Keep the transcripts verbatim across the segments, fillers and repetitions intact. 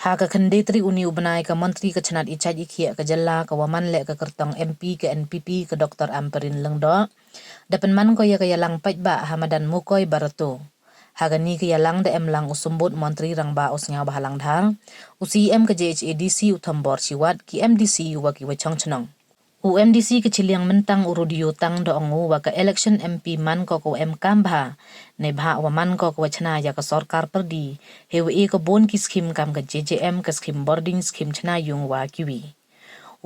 Ha ka khyndai tarik uni u bnai ka Montri ka chnat i chait i khiah ka jylla ka wa man leh ka kyrtong M P ka N P P ka Doctor Ampareen Lyngdoh da pynman ko ya ka yalang paidbah ha madan Mukoi Barato. Ha kani ka yalang da em lang u Symbud Montri Rangbah u Sniawbhalang Dhar, u C E M ka J H A D C u Thombor Shiwat, ki M D C wa ki wa chong chnong. U M D C ka Chilliang Myntang u Rudio Tang da ong u wa ka election M P man ko ka wa em kam bha, neibhah wa man ko ka wa chna ya ka sorkar pyrdi, hei wa e ka bun ki skim kam ka J J M, ka skim boarding, skim chna yung wa kiwi.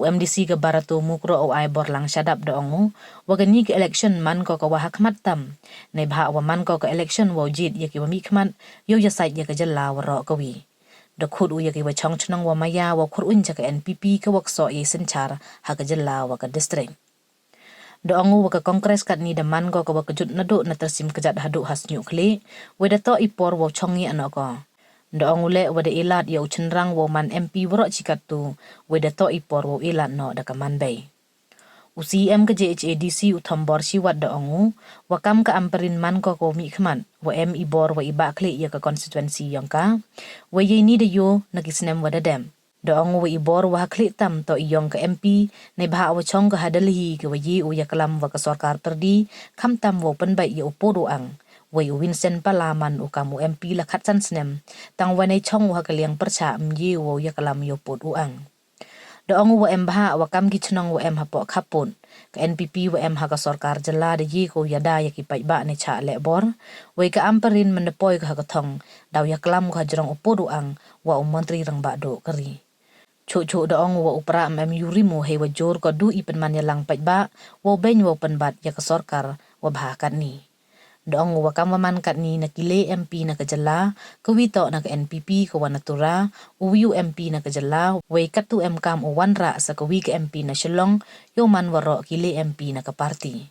U M D C ka Barato Mukroh u Aiborlang Shadap da ong u wa kani ka election man ko ka wa ha khmat tam, neibhah wa man ko ka election wa u jied ya ki wa mih khmat, yow ya sait ya ka jylla waroh kawi. Da khut u ya ki wa chong chnong wa maya wa khur un cha ka N P P ka wa ksoh ya i synchar ha ka jylla wa ka district. Da ong u wa ka Congress katni da man ko ka wa kjut naduh na tyrsim kjat haduh ha sniuh khlieh, wei da toh i por wa u chong ya noh ko. Da ong u leh wa da ilat ya u chynrang wa u man M P waroh chi kattu, wei da toh i por wa u ilat noh da ka man bei. U C E M ka J H A D C u Thombor Shiwat da ong u wa kam ka Ampareen man ko ka wa mih khmat, wa em i bor wa i bah khlieh ya ka constituency yong ka, wei ya ini da yoh na ki snem wa da dep. Da ong u wa i bor wa ha khlieh tam toh i yong ka M P, neibhah wa chong ka ha Delhi ka wa ye u ya klam wa ka sorkar pyrdi, kham tam wa u pynbait ya u pud u ang. Wei u Vincent Pala man u kam u M P la khatsan snem, tang wa nei chong u ha ka liang pyrchah, ym ye u wa u ya klam ya u pud u ang. Da ong u wa em bha wa kam ki chnong wa em hapoh khappud, ka N P P wa em ha ka sorkar jylla da ye ko ya da ya ki paidbah ne chah leh bor, wei ka Ampareen man da poi ko ha ka thong, daw ya klam ko ha jrong u pud u ang wa u Montri Rangbah duh ka ri. Chuh chuh da ong u wa u Prah ym em yu rim u hei wa jur ko du i pynman yalang paidbah, wa u beiñ wa u pynbat ya ka sorkar wa bha katni. Da ong u wa kam wa man katni na ki le M P na ka jylla, kawi toh na ka N P P ka wa na Tura, u wi u M P na ka jylla, wei katu em kam u wanrah sa kawi ka M P na Shillong, yow man waroh ki le M P na ka party.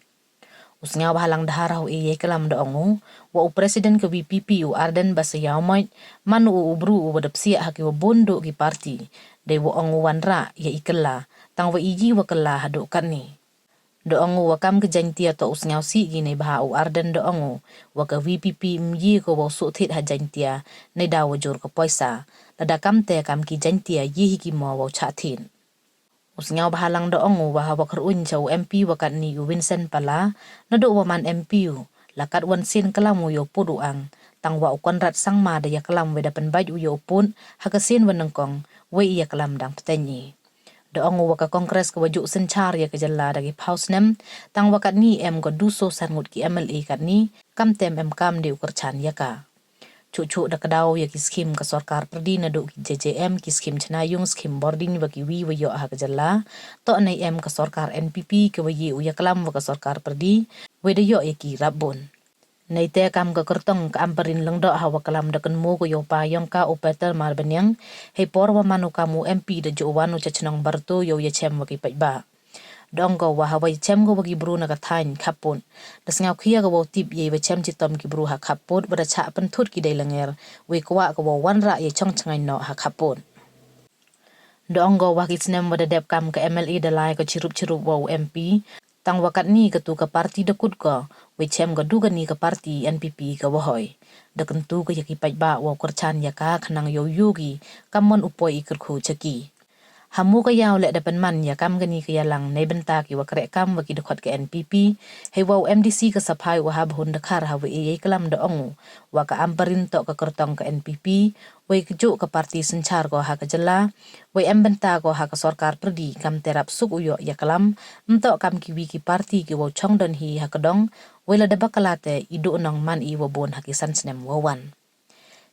U Sniawbhalang Dhar ha u e ya i klam da ong u wa u President ka V P P u Ardent Basaiawmoit man u u bru u wa da psiah ha ki wa bun duh ki party, dei wa ong u wanrah ya i kylla, tang wa i ji wa kylla haduh katni. Da ong u wa kam ka Jaintia toh u sniawsih ki, neibhah u Ardent da ong u wa ka V P P ym ye ko wa u suhthied ha Jaintia, neidaw wa jur ka poisa, lada kam te kam ki Jaintia ye hi ki mo wa u chah thied. U Sniawbhalang da ong u wa ha wa khur un cha u M P wa katni u Vincent Pala, naduh wa man M P u, la katwan sien klam u ya u pud u ang, tang wa u Conrad Sangma da ya klam wei da pynbait u ya u pud ha ka sien wa nyngkong, wei i ya klam dang pteng i. Da ong u wa ka Congress ka wa juh synchar ya ka jylla da ki phaw snem, tang wa katni em ko du so san ngut ki M L A katni, kam te ym em kam de u kyrchan ya ka. Chuh chuh da kdaw ya ki skim ka sorkar pyrdi naduh ki J J M, ki skim chna yung, skim boarding wa kiwi wa yoh ha ka jylla, toh nei em ka sorkar N P P ka wa ye u ya klam wa ka sorkar pyrdi, wei da yoh ya ki rap bun. Neite kam ka kyrtong ka Ampareen Lyngdoh ha wa klam da kynmaw ko ya u pa yong ka u Peter Marbaniang, hei por wa man u kam u M P da juh wan u cha chnong Barato yow ya chem wa ki paidbah. Da ong ko wa ha wa ya chem ko wa ki bru na ka thaiñ khappud, da sniawkhia ko wa u tip ya i wa chem chitom ki bru ha khappud wa da chah pynthut ki dei langer, wei kwah ko wa u wanrah ya i chong chngaiñ noh ha khappud. Da ong ko wa ki snem wa da dep kam ka M L A da lai ko chirup chirup wa u M P, tang wa katni katu ka party da kut ko, wei chem ko du kani ka party N P P ka wa hoi. Da kyntu ko ya ki paidbah wa u kyrchan ya ka khnang yow yoh ki, kam mon u poi i kyrkhu cha ki. Ha Mowkaiaw leh da pynman ya kam kani ka yalang neibynta ki wa kreh kam wa ki dkhot ka N P P, hei wa u M D C ka Saphai u Habhun Dkhar ha wa e ya i klam da ong u wa ka Ampareen toh ka kyrtong ka N P P, wei ka juh ka party synchar ko ha ka jylla, wei em bynta ko ha ka sorkar pyrdi, kam te rap suk u yoh ya klam, ym toh kam kiwi ki party ki wa u chong don hi ha ka dong, wei lada bakla te i duh nong man i wa bun ha ki san snem wa wan.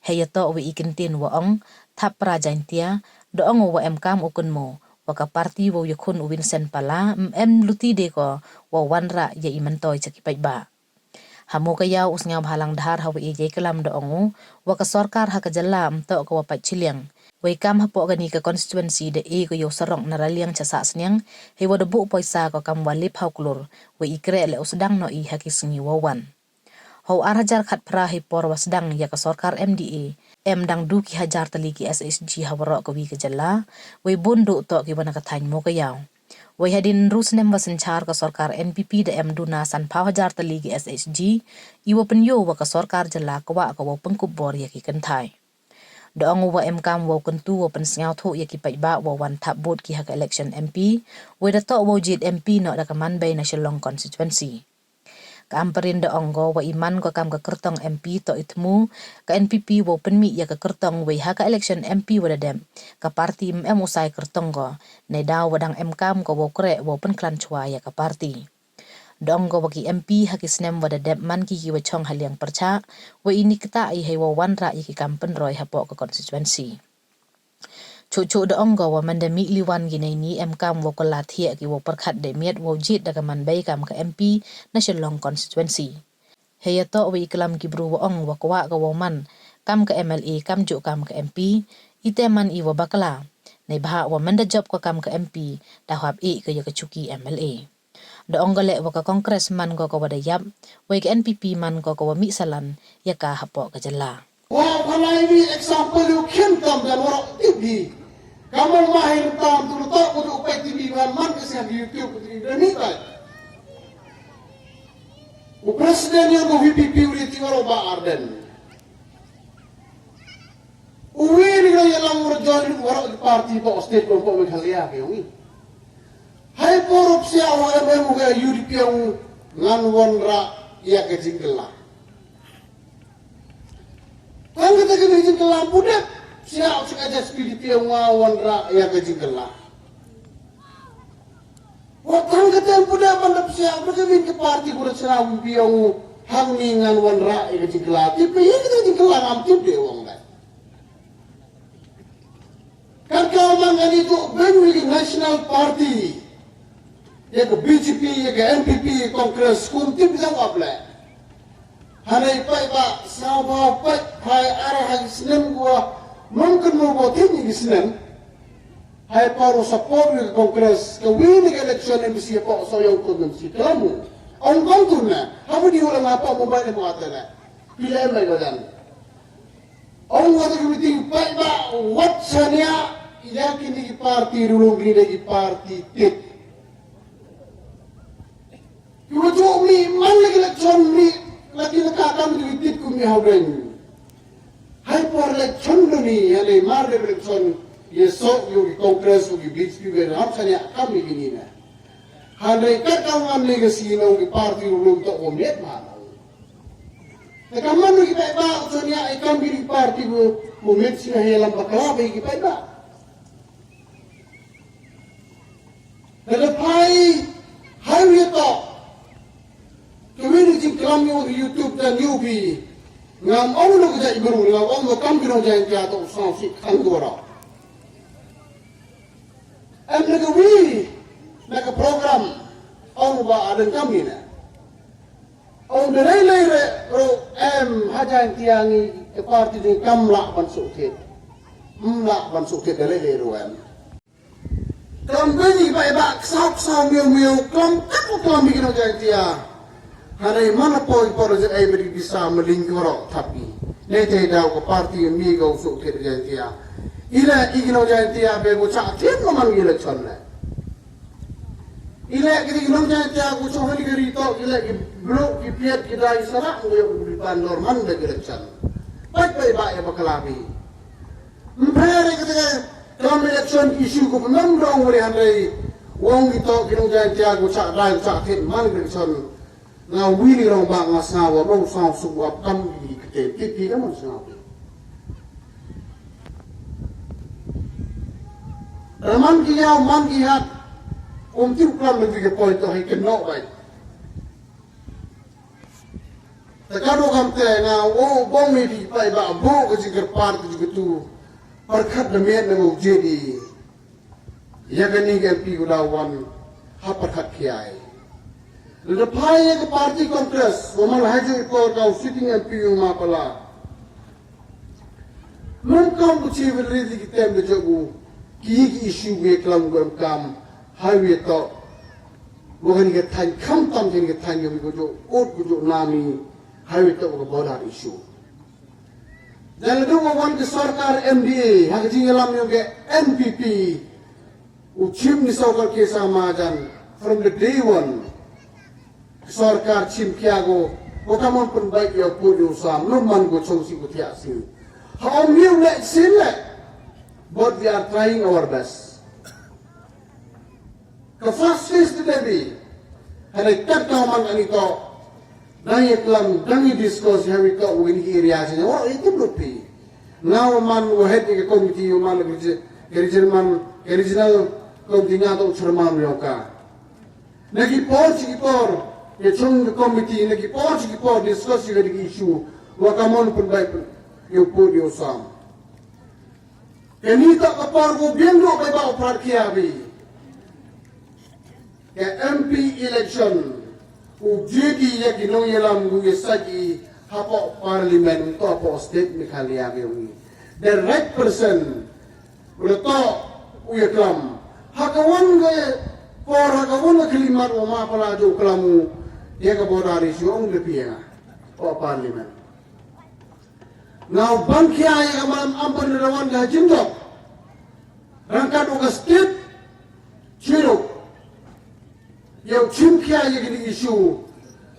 Hei ya toh wei i kyntien wa ong Thap Pra Jaintia, da ong u wa em kam u kynmaw wa ka party wa u yakhun u Vincent Pala ym em luti de ko wa u wanrah ya i myntoi cha ki paidbah. Ha Mowkaiaw u Sniawbhalang Dhar ha wa e ya i klam da ong u wa ka sorkar ha ka jylla ym toh ka wa pait chiliang, wei kam hapoh kani ka constituency da e ko ya u sarok na Raliang cha Sahsniang, hei wa da buh poisa ko kam wa le phaw klur, wei i kreh leh u sdang noh i ha ki sngi wa wan. Ha u ar hajar khatphra hei por wa sdang ya ka sorkar M D A, em dang du ki hajar tylli ki S H G ha waroh kawi ka jylla, wei bun duh toh ki wa na ka thaiñ Mowkaiaw. Wei hadien ynru snem wa synchar ka sorkar N P P da em duna sanphaw hajar tylli ki S H G, i wa pynyoh wa ka sorkar jylla kwah ka wa u pynkup bor ya ki kynthai. Da ong u wa emkam wow kyntu wow pynsngewthuh ya ki paidbah wow wan thap vote ki ha ka election M P, wei da toh wow jied M P noh da ka Manbei na Shillong constituency. Ka Ampareen da ong ko wa i man ko kam ka kyrtong M P toh i thmu ka N P P wow pynmih ya ka kyrtong, wei ha ka election M P wa da dep, ka party ym em u sai kyrtong ko, neidaw wa dang emkam ko wow kreh wow pynkhlan chwa ya ka party. Da ong ko wa ki M P ha ki snem wa da dep man ki ki wa chong ha liang pyrchah, wei ini kata i hei wow wanrah ya ki kam pynroi hapoh ka constituency. Chuh chuh da ong ko wa man da mih liwan ki neini emkam wow kylla thiah ki wow pyrkhat da miat wow jied da ka Manbei kam ka M P na Shillong constituency. Hei ya toh wei i klam ki bru wa ong wa kwah ko wow man kam ka M L A kamjooh kam ka M P, i te man i wa bakla. Neibhah wa man da jop ko kam ka M P, da hap i ko ya ka chuki M L A. Da ong ko leh wa ka Congress man ko ka wa da yap, wei ka N P P man ko ka wa mih salan ya ka hapoh ka jylla. Wa phalai ni example u khin tam dan waroh T V. Kamon mahir tam tu toh ko tu peit T V man man ka siang YouTube tu ni tai. U president ya ko V P P u ri ti waroh Bah Ardent. U wi ni ko ya lang waroh join waroh party po state ko po Meghalaya ke wi. Hai por u psiah wa M M u ka U D P u ngan wanrah ya ka jingkylla. Tang kata ka jingkylla pudep, psiah u chika jas P D P u nga wanrah ya ka jingkylla. Wa tang kata pudep ban da psiah u da ka min ka party ku da chna u biang u hang ni ngan wanrah ya ka jingkylla. Tip ya ka jingkylla ngam tip de wang da. Kan ka man ani tu ben wi ka National Party, ya ka B J P, ya ka N P P, Congress, kum tip jang ap le. Hanei paidbah, sawa paid, hai ara hai snem gua, mungkin mo bo tin ni snem. Hai paru support wi ka Congress, ka wi ni ka election M P C po so yong ko M P C kelamu. Ong bang tu na, hawa di ulang apa mo ba ni mo atana. Pila em mai badan. Ong wa ki meeting paidbah, wat sania, ya kini ki party rulung kini da ki party tit. Ki wa jooh mi man lagi election mi, lagi na ka kam ki tit ku mi hau deng. Hai por election do ni, ya le mar de election, ye so yo ki Congress, yo ki B J P, yo ki ram sania kam ni kini na. Hande kat ka wan legacy na ki party rulung to ko miet ma. Te ka man ki paidbah, u chon ya i kam ki party ko, ko miet sina he lam bakla ba ki paidbah. Te da phai, hai wi to. Ka wi ni jingklam yo YouTube dan U B. Ngam ong lo ka jait bru, ngam ong lo kam ki nong Jaintia to u sang si khang dora. Em na ka wi, na ka program, ong ba adan kam ni na. Ong da lei lei re, ro em ha Jaintia ngi ka party di kam lah ban sukit. Ym lah ban sukit da lei lei ro em. Klam bini ba ba ksap sa miu miu, klam kat ko klam bini Jaintia. Hare mana poi por je ai beri bisa meling ko ro tapi. Ne te daw ko party mi ko sukit Jaintia. Ila i kino Jaintia be ko cha tien ko man election le. Ila ki kino Jaintia ko so hali gari to, ila ki blok ki piat ki dai sarak ko yo ko di pan dor man de election. Pat pat ba ya bakla bi. Mpere kete kam election issue ko pemem dong wari hanrei. Wong kito kino Jaintia ko cha dai cha tien man election. Nga wili rong ba nga sngawa rong sngaw suwa kam di kete titi ka man sngaw. Raman ki yaw man ki hat. Um tiu klam le ke point to hai keno bai. Te ka do kam te nga o bong ni di pai ba bo ka jingkyrpad ka jingkyrtu. Pyrkhat na miat na mo jedi. Ya kani ka M P ko da wan ha pyrkhat ki ai. Lada phai ya ka party Congress, wa man ha ju i por ka u sitting M P u ma pala. Mem kam ko chi wi ri ki tem de jogu, ki yi ki issue wi klam ko em kam, hai wi to. Wa kani ka thain kham tam kani ka thain ko jo, ot ko jo nami, hai wi to ko border issue. Jala du wa wan ki sorkar M D A, ha ka jingyalam yong ka N P P, u Chief Minister Doctor K Sarma jan, from the day one, sorkar chim kia ko, ko kamon pun baik ya ko yo sam, no man ko chong si ko tiak si. Hom yow le sin le. But we are trying our best. Ka first phase de bi. Hane kat ka man ani to. Dang i klam, dang i discuss, ha wi to win area sini. Oh, itu lupi. Now man wa head ka committee, man ka region, man ka regional committee nga to chairman yoka. Na ki por chi ki por, ya chung ka committee, na ki por chi ki por discuss ya ki issue, wa ka mon pun bai pun, yow pun yow sam. Kani toh ka por ko biang dooh bai ba u prat kia bi. Ka M P election, u jeki ya ki nongyalam u ya saki, hapoh parliament, u toh hapoh state Meghalaya ki u. The right person, u le toh u ya klam. Ha ka wan ka por, ha ka wan ka kalimat u ma pala ju klam u, ya ka border issue ong de pia, hapoh parliament. Nga u bang khia ya ka malam ampan da wan ka jingdok. Rangkat u ka state, chirup. Yow chim khia ya kini issue.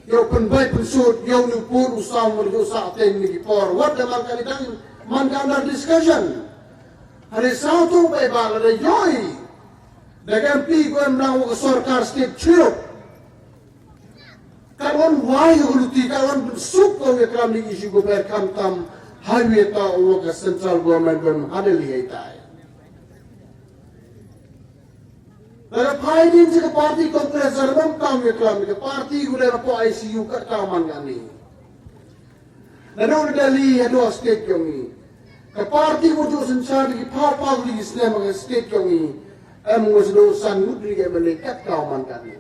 Yow pynbai pynsut, yow ni pun u sam, yow sa ten ni ki por. Wat da man ka ni dang, man ka under discussion. Hane sa tu bai ba la da yoi. Da ka M P ko em nang u ka sorkar state chirup. Ka wan wai u luti, ka wan suk ko ya klam ni issue ko ber kam tam, ha wi ta u ka central government ko em hadali ai tai. Lada phai din chi ka party Congress, lada bam kam ya klam, ka party ko le ko I C U kat ka man ka ni. Lada u Delhi, hadu state yong i. Ka party ko ju synchar di ki phaw phaw di ki snem ka state yong i. Em ngo sadu san ngut di ki M L A kat ka man ka ni.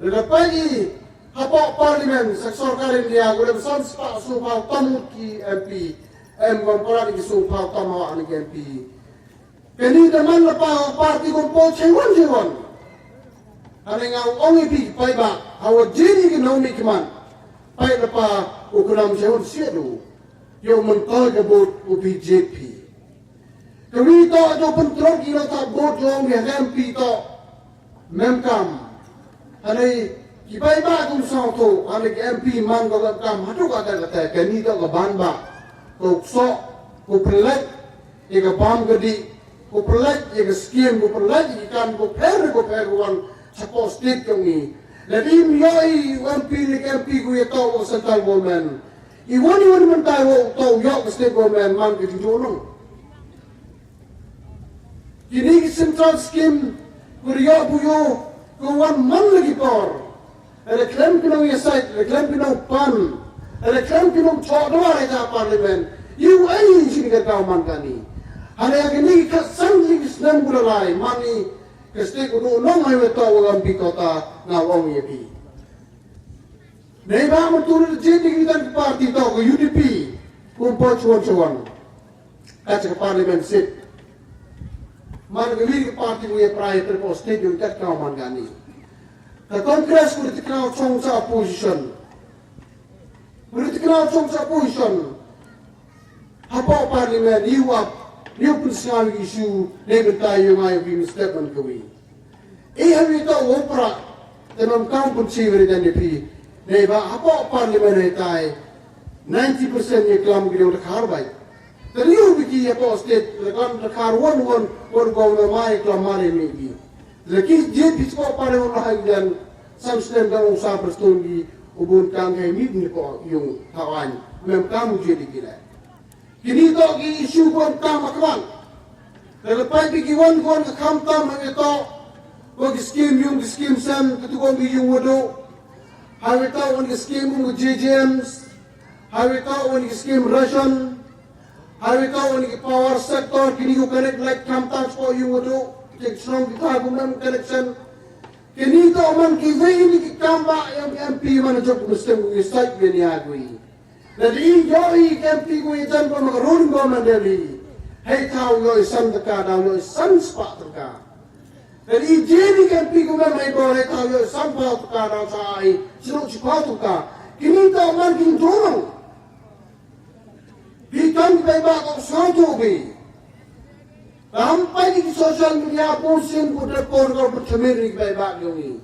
Lada pagi hapoh parliament, sa sorkar India, ko le san spah soo phaw tam ki M P, em, ko para ki soo phaw tam hawa ni ki M P. Kani da man la pa party ko po chaiwan chaiwan. Hane nga ong i pi pai ba, hawa jini ki nau mi ki man. Pai la pa u kunam chaiwan sia du. Yow man koi ka vote u B J P. Ka wi toh jo pyntrok ki la ta vote jo ong ya M P toh. Mem kam. Hane ki bai ba kum song to, hane ki M P man ko kam hatu ka ta ka ta, kani toh ka ban ba. Ko so, ko pynlek, ya ka bam ka di, ko pynlek, ya ka scheme, ko pynlek, ya ka kam, ko pher, ko pher, ko wan, chapoh state yong i. Lada im yoi M P ni ka M P ko ya toh ko central government. I wan i wan man tai wo to yoh ka state government man ka jujur nong. Kini ki central scheme ko yoh bu yoh ko wan man la ki por. Ada klem ki nong ya sait, ada klem ki nong pan, ada klem ki nong chok dua ada parliament. U ai sini ka kau man kani. Ada ya kini ka san li ki snem ko lai man ni ka state ko nong hai we to wa M P kota na ong ya ki. Nei ba mo tu le jit ni ki tan party to ko U D P. Kum po chuan chuan. Ka cha ka parliament seat. Man ka wi ka party ko ye prai pre po state yung kat ka man kani. Ka Congress ko ti ka chong cha opposition. Ko ti ka chong cha opposition. Hapoh parliament, ni wap, ni u pynsngaw issue, ni bynta yung ai wi statement ka wi. I ha wi to wo pra, te mam kam pynchi wi dan pi. Ni ba hapoh parliament hai tai, ninety percent ye klam ki dong khar bai. Te ni u biki hapoh state, le klam khar one one, one governor mai klam mare mi bi. Laki je bi ko parliament hai dan, sam snem da ong sa perston ki, u bun kam hai mi ni ko yung hawan, mam kam je di ki le. Kini to ki issue ko tam akwan. Lada pai pi ki wan ko wan ka kam tam ha to. Ko ki scheme yung ki scheme sem ka tu ko ki yung wadu. Ha wi to wan ki scheme yung J J Ms. Ha wi to wan ki scheme ration. Ha wi to wan ki power sector kini ko connect like kam tam ko yung wadu. Tik strong ki ta ko mem connection. Kini to man ki wei ni ki kam ba yang M P man jok ko stem ko site be ni agui. Lada i yoh i ka M P ko i jan ko makaroon ko man Delhi. Hei tau yoh i san taka, dau yoh i san spah taka. Lada i jini ka M P ko man hei bor hei tau yoh i san phaw taka, dau sa i sinu chi phaw taka. Kini tau man kin turung. Bi kan bai ba ko sa tu bi. Tam pai ki social media pun sin ko de por ko bercemir ni bai ba yong i.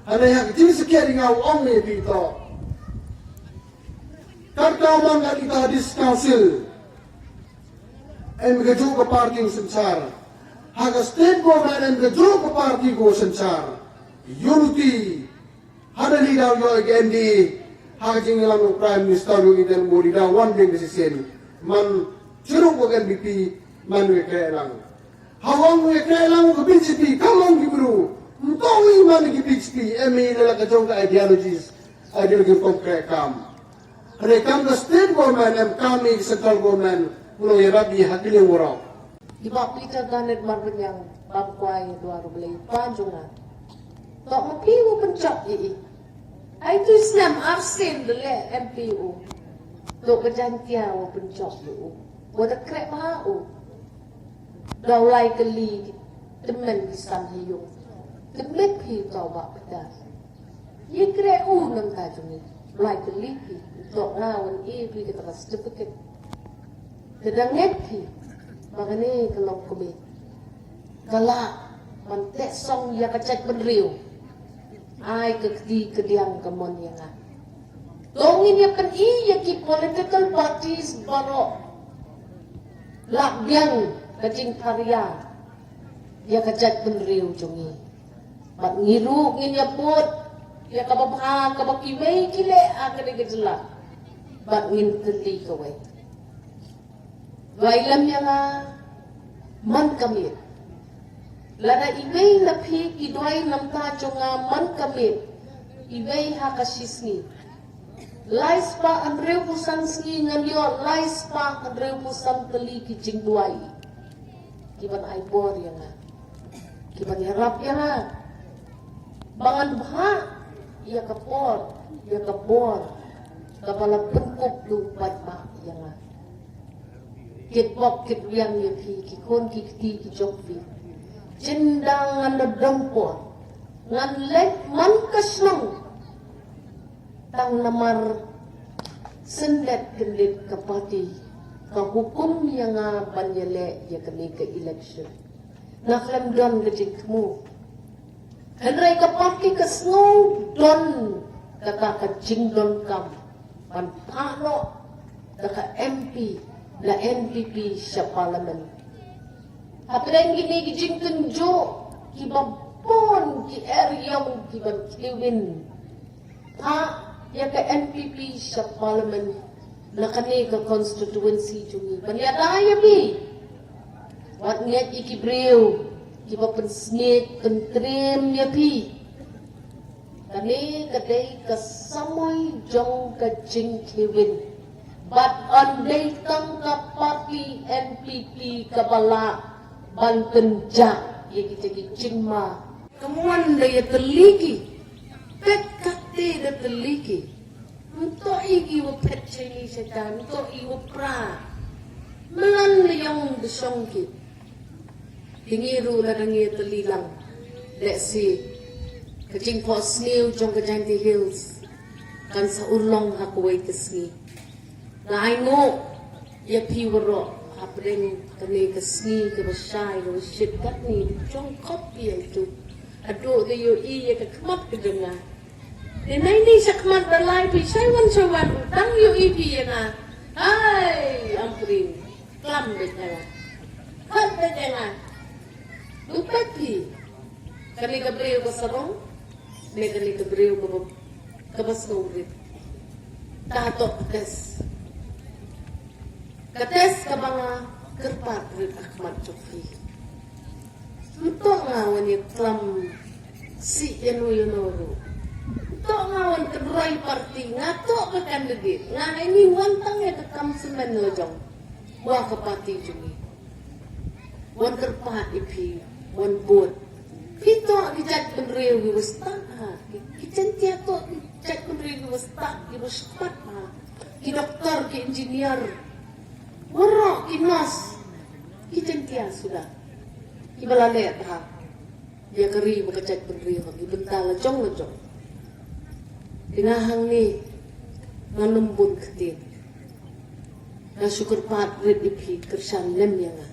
Hane ha ki jini sekian nga ong ni bi to. Kyrta man ka ita District Council, em ka jooh ka party u synshar. Ha ka state government em ka jooh ka party ko synshar. Unity. Hada li daw yoh ka N D A, ha ka jingyalam u Prime Minister u Narendra Modi daw wan biang ka shisien. Man chirup wa ka N P P, man wa kreh lang. Hawang wa kreh lang ka B J P, kam ong ki bru. Mtoh wi man ki B J P, em i la ka jong ka ideologies, ideology kom kreh kam. Hare kam ka state government, em kam i central government, mno ya rabi ha kiliang warok. Ki ba Peter Garnet Marbaniang, bam kwai dua ru blei pan jong nga. Tok ma pi u pynchok i i. Ai tu snem arsen de le M P u. Tok ka Jaintia u pynchok i u. Wa da kreh ma u. Da u lai ka li ki tymmen ki san hi yung. Tymmen hi to ba Peter. Ye kreh u nang ta jong i. Lai ka li hi. Tok nga wan i pi ka ta certificate. Te da ngeit phi, ba kane ka long kmie. Ka lah, man teh song ya ka jait bynriew. Ai ka kti ka diang ka mon ya nga. To ngin ya pyni ya ki political parties baroh. Lah biang ka jingpharia ya ka jait bynriew jong ngi. Bad ngi ruh ngin ya bud ya ka babha ka ba kiwei ki leh ha kane ka jylla. Bad ngin kylli kawei. Duwai lem ya nga man ka miet. Lada iwei na phi ki duwai namta jong nga man ka miet. Iwei ha ka shi sngi. Lai spah hynriewphew san sngi ngan yoh lai spah hynriewphew san tylli ki jingduwai. Ki ban ai bor ya nga. Ki ban yarap ya nga. Ba ngan bha ya ka por, ya ka bor. Ka ba la pynkup du pat ba ya nga. Kit bok kit riang ya phi, ki khun ki kti ki jong phi. Jin da ngan da dom por. Ngan leit man ka shnong. Tang namar syndet kyndit ka party ka hukum ya nga ban ya leh ya kane ka election. Nga khlem don ka jingthmu. Hynrei ka party ka sngew don kata ka jingdonkam ban phah noh da ka M P na N P P sha parliament. Hapdeng kini ki jingtynjuh ki babon ki er yong ki ban khliwin. Phah ya ka N P P sha parliament na kane ka constituency jong ngi. Ban yada ya phi. Wat ngeit ya ki briew ki ba pynsmiej pyntriem ya phi. Kane ka dei ka samoi jong ka jingkhliwin. Bad ym dei tang ka party N P P ka ba lah ban pynjah ya ki jingma. Ka mon da ya tylli ki. Pet kate da tylli ki. Mtoh i ki wa pet chini shaitan, mtoh i wa pra. Mlan da yong da shong ki. Ki ngi ruh lada ngi tylli lang. Let's see. Ka jingphohsniew jong ka Jaintia Hills kan sa urlong ha kawei ka sngi. Nga ai nguh ya phi waroh hapdeng kane ka sngi ka ba shai ka ba shit katni jong khop ya itu. Haduh da yoh i ya ka khmat ka jong nga. Te nai ni shakhmat da lai phi shaiwan shaiwan tang yoh i phi ya nga. Hai, ampring. Klam beit ya nga. Klam beit ya nga. Dupat phi. Kane ka briew ka sarong. Ne kane ka briew ka ba, ka ba sngewrit. Ka toh ka test. Ka test ka ba nga kyrpad rit ha khmat jong phi. Mtoh nga wan ya klam si ya nu ya nu ruh. Mtoh nga wan kynroi party, nga toh ka candidate, nga ini wan tang ya ka kam semen la jong. Wa ka party jong ngi. Wan kyrpad i phi, wan bud. Phi toh ki jait bynriew ki wa stad ha. Ki, ki Jaintia toh ki jait bynriew ki wa stad, ki wa shpat ha. Ki doktor, ki engineer. Waroh ki nurse. Ki Jaintia suda. Ki ba la leh ha. Ya ka ri wa ka jait bynriew ha ki bynta la jong la jong. Te nga hangne nga numbun ktien. Nga shu kyrpad rit i phi kyrshan lem ya nga.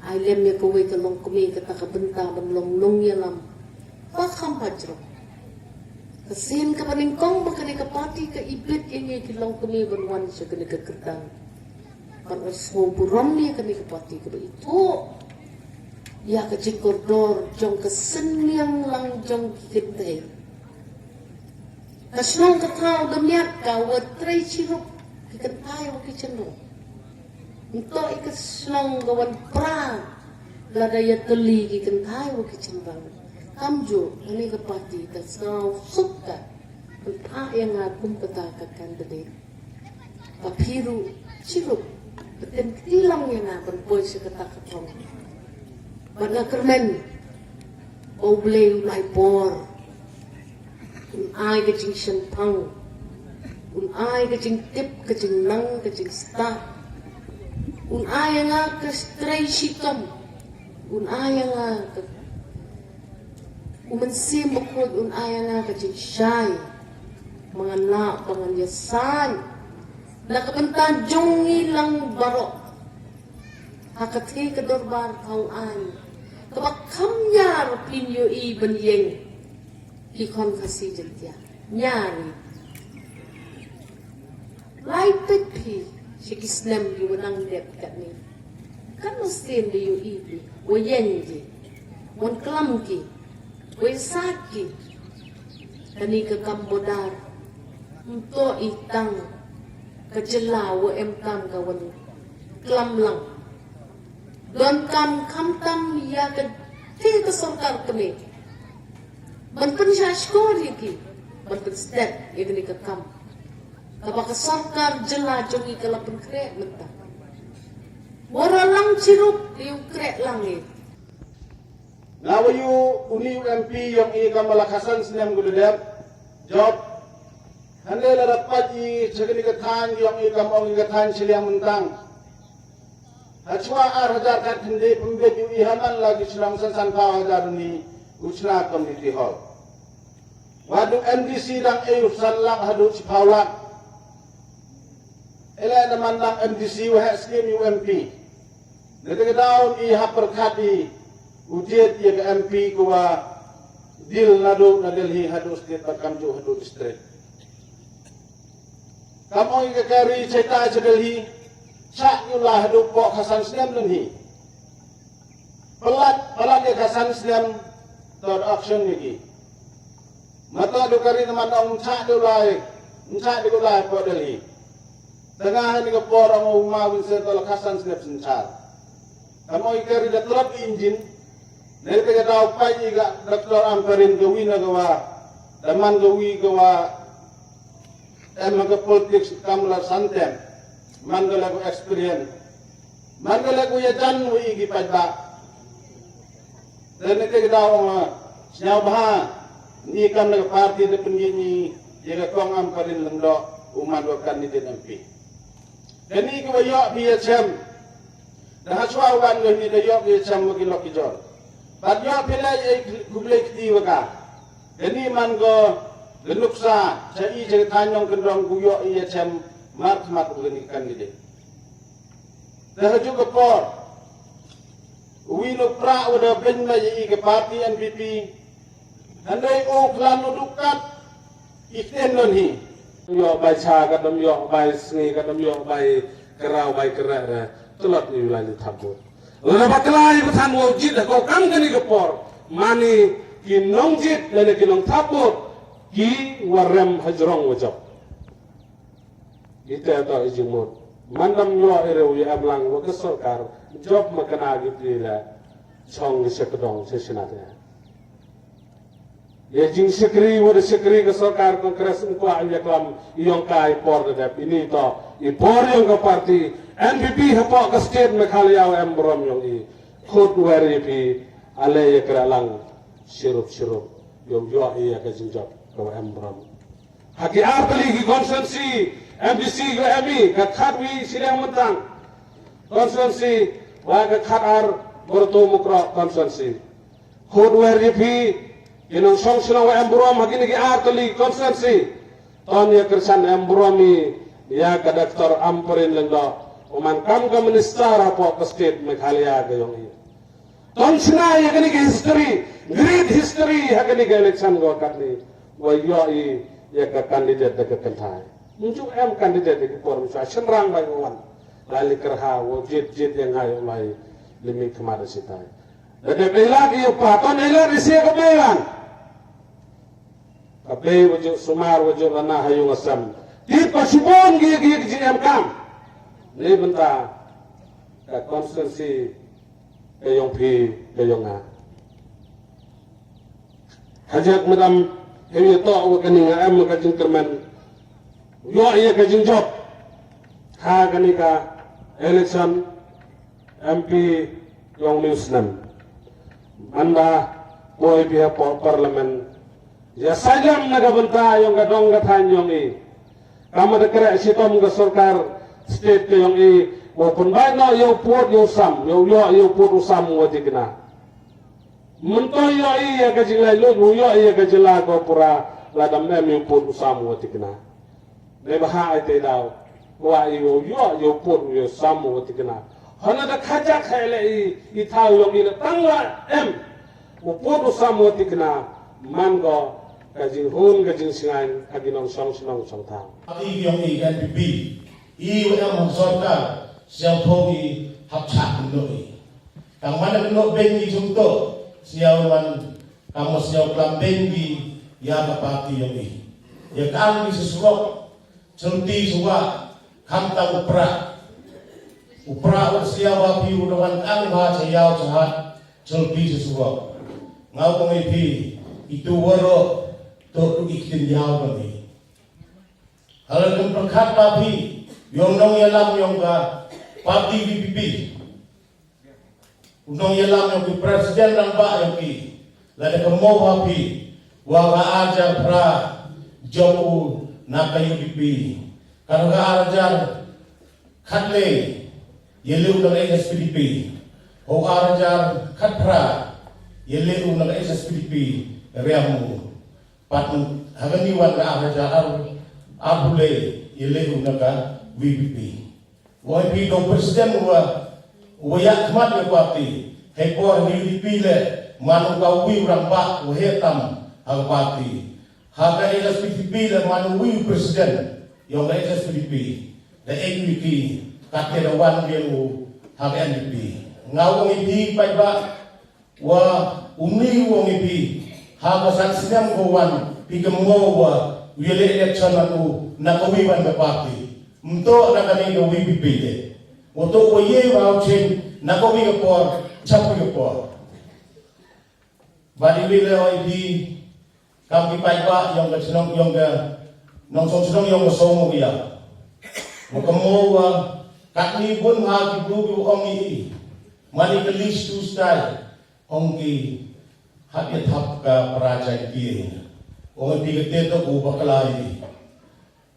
Ai lem ya kawei ka longkmie kata ka bynta ban long nongyalam. Ba kham hajrong. Ka sien ka ba nyngkong ba kani ka party ka ibit ya ngi ki longkmie ban wan cha kani ka kyrdan. Ban wan sngewburom ya kani ka party ka ba ithuh ya ka jingkordor jong ka synniang lang jong ki kynthai. Ka shnong ka thaw da miat ka wa trei chirup ki kynthai wa ki chynrang. Nto i ka shnong ka wan pra lada ya tylli ki kynthai wa ki chynrang. Kamjooh kani ka party da sngewsuk ka ban phah ya nga kum kata ka candidate. Ka phi ruh chirup, pyntiklam ya nga ban poi cha kata ka thong. Bad nga kyrmen ba U Blei u lai por, un ai ka jingshemphang, un ai ka jingtip, ka jingnang, ka jingstad, un ai ya nga ka trei shitom, un ai ya nga ka U Mynsiem Bakhuid un ai ya nga ka jingshai, ba ngan lah, ba ngan yasai na ka bynta jong ngi lang baroh. Ha ka thei ka dorbar ka u ai, ka ba kham ñiar phin yoh i ban yeng ki khon Khasi Jaintia. Ñiar i. Lai peit phi cha ki snem ki wa nang dep katni. Kam sien da yoh i phi wa yeng ki, wan klam ki, wa yasat ki. Kani ka kam border, nto i tang ka jylla wa em kam ka wan klam lang. Donkam khamtam ya ka thei ka sorkar kane ban pynshah shkor ya ki, ban pynstet ya kani ka kam. Ka ba ka sorkar jylla jong i ka la pynkhreh mynta. Waroh lang chirup, yow khreh lang i. Nga wa yoh uni u M P yong i kam wa la khatsan snem ko da dep jop. Hynrei la da pait i cha kani ka thaiñ yong i kam ong i ka thaiñ Shiliang Myntang. Hachwa ar hajar khatkhyndai pynbeit yoh i ha man la ki chnong san sanphaw hajar uni u chna community hall. Wa du M D C dang e u san lak haduh chiphaw lak. Ele da man dang M D C wa heh scheme u M P. Nete ka daw i hap pyrkhat i u jied ya ka M P ko wa dil naduh na Delhi haduh state bad kamjooh haduh district. Kam ong i ka kari chaita cha Delhi, chah yow lai haduh poh khatsan snem lynhi. Palat, palat ya khatsan snem, to da auction ya ki. Mata du kari na man ong chah du lai, chah du lai poh Delhi. Tang ha kani ka por ong u ma Vincent to la khatsan snem synchar. Kam ong i kari da tlot i engine, nete ka daw pait i ka Doctor Ampareen ka wi na ka wa, da man ka wi ka wa, em ha ka politics kam la san term, man ka la ka experience, man ka la ka yajan wa i ki paidbah. Te nete ka daw ong sñiawbha, ni kam na ka party da pynyit ni ya ka kong Ampareen Lyngdoh u man wa candidate M P. Kani ka wa yoh phi yachem, da hachwa wan ko ni da yoh phi yachem wa ki lok ki jor. Bad yoh phi leh e khublei kti wa ka. Kani man ko ka nuksa cha i cha ka thaiñ Nongkyndong ko yoh i yachem markhmat wa kani ka candidate. Te hajuh ka por, u wi u prah wa da beiñ ma ya i ka party N P P. Hynrei u khlan u dukkat i ktien lynhi. Yoh bai cha ka dam yoh bai sngi ka dam yoh bai kra bai kra re. Tlot ni lai ni thap vote. Lada bakla i pathan wow jied ha ko kam kani ka por. Mani ki nongjied lane ki nongthap vote ki wa rem hajrong wa jop. Ite to i jingmut. Man dam yoh i rew ya em lang wa ka sorkar jop ma kani ki pli la chong ki sekdong se sinat ya. Ya jingshakri wa da shakri ka sorkar Congress ym kwah ya klam i yong ka i por da dep ini to i por yong ka party N P P hapoh ka state Meghalaya wa em burom yong i. Khut wer ya phi ale ya kra lang shirup shirup yow yoh i ya ka jingjop ka wa em burom. Ha ki ar tylli ki constituency, M D C ko em i, ka khatwi Shillong Myntang constituency, wa ka khatar Barato Mukroh constituency. Khut wer ya phi, ki nongshong shnong wa em burom ha kini ki ar tylli ki constituency. Ton ya kyrchan em burom i ya ka Doctor Ampareen Lyngdoh, u man kam ka minister hapoh ka state Meghalaya ka yong i. Ton chna ya kani ka history, great history ha kani ka election ko katni. Wa yoh i ya ka candidate da ka kynthai. Nju em candidate ya ki por mcha shynrang bai wan. Lai li kyrha wa jied jied ya ngai u lai li mi khmat da sitai. Da dep ilak i u pa ton ilak i sia ka bei wan. Ka bei wa ju sumar wa ju lana ha yung asam. Tip ka shibon gi gi ji em kam. Ni bynta ka constituency ka yong phi ka yong nga. Hajak madam, hewi toh wa kani nga em ka jingkyrmen. Yoh ya ka jingjop. Ha kani ka election M P yong New Snem. Manda boi phi ha parliament. Ya sajam na ka bynta yong ka dong ka thain yong i. Kam da kreh shitom ka sorkar state ka yong i. Wa pynbait noh yow pud yow sam, yow yoh yow pud u sam wa tikna. Mynta yoh i ya ka jinglai lut, u yoh i ya ka jylla ko pura, la dam em yow pud u sam wa tikna. Nei ba ha ai te daw, wa i yow yoh yow pud yow sam wa tikna. Hana da khajak hai le i, i thaw yoh i le tang wa em, u pud u sam wa tikna, man ko ka jinghun ka jingsngain, ka jinong song song song thaw. I yoh i N P P, i wa em sorkar, siaw thong i hap chak no i. Tang man ka nok beng i jumto, siaw man, kam siaw klam beng i, ya ka party yong i. Ya kam i sesuok, chulti suwa, kam tang upra. Upra u siaw wa pi u dawan kam ha chayaw chahat, chulti sesuok. Ngau kong i pi, itu waro, to tu ikin yaw kong i. Hala kum perkat wa pi, yong nong yalam yong ka, party V P P. U nong yalam yong ki president lang ba yong ki. Lada ka mo ha pi. Wa ka arjar pra jong u na ka U D P. Ka ka arjar khatle ye le u na ka H S P D P. Ho arjar khat pra ye le u na ka H S P D P. Riam u. Pat ha kani wan ka arjar ar, ar bule ye le u na ka V P P. Wai pi dong president wa, wa ya khmat ya party. Hei por hi U D P le, man u ka wi u rangbah, wa he tam ha ka party. Ha ka H S P D P le, man u wi u president, yong ka H S P D P. Da ek wi ki, kat ke da wan biang u, ha ka N P P. Ngau wi pi pai ba, wa uni wong i pi, ha ka san snem ko wan, pi ka mo wa, wi le election na u, na ko wi wan ka party. Mto na ka ni ka V P P de. Wa to wa ye wa u chen, na ko wi ka por, chap wi ka por. Ba di wi le oi pi, kam ki pai ba, yong ka chnong, yong ka, nong song chnong, yong ka song mo ya. Wa ka mo wa, kat ni bun ha ki bru ki ong i, mani ka list tu style. Ong ki, hap ya thap ka para Jaintia. Ong pi ka te to u bakla i.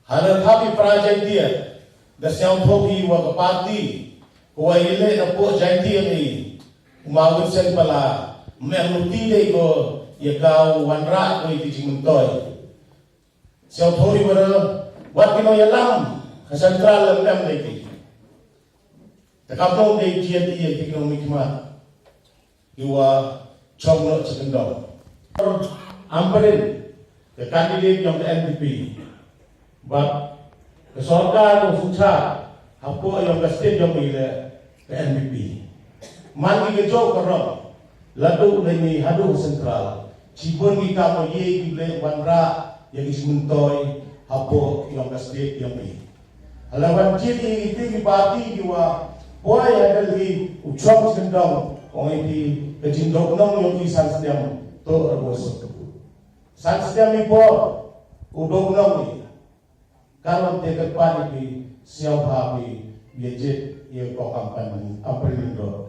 Hala thap i para Jaintia. Da siaw thok i wa ka party. Ko wa i le na po Jaintia ni. Ma Vincent Pala. Me ang luti de ko ya ka wanrah ko i ti jingmyntoi. Siaw thok i wa da, wat ki no ya lam. Ka central lam lam de ki. Te ka bong de jia di ya ki no mi khmat. Ki wa chong no chi kyndong. Ampareen, ka candidate yong ka N P P. Bad ka sorkar ko sucha, hapoh yong ka state yong i le ka N P P. Man ki ka jok ka rong, ladu le ni hadu central. Chibun ki kam ye ki le wanrah, ya ki chi myntoi, hapoh yong ka state yong i. Hala wan jit i iti ki party ki wa, poi ha Delhi, u chong chi kyndong, ong iti, ka jingdok nong yong i san snem, to ar wa suk. San snem i por, u dok nong i. Ka wan te ka party ki, siaw pha ki, ye jit, ye kong Ampareen, Ampareen Lyngdoh.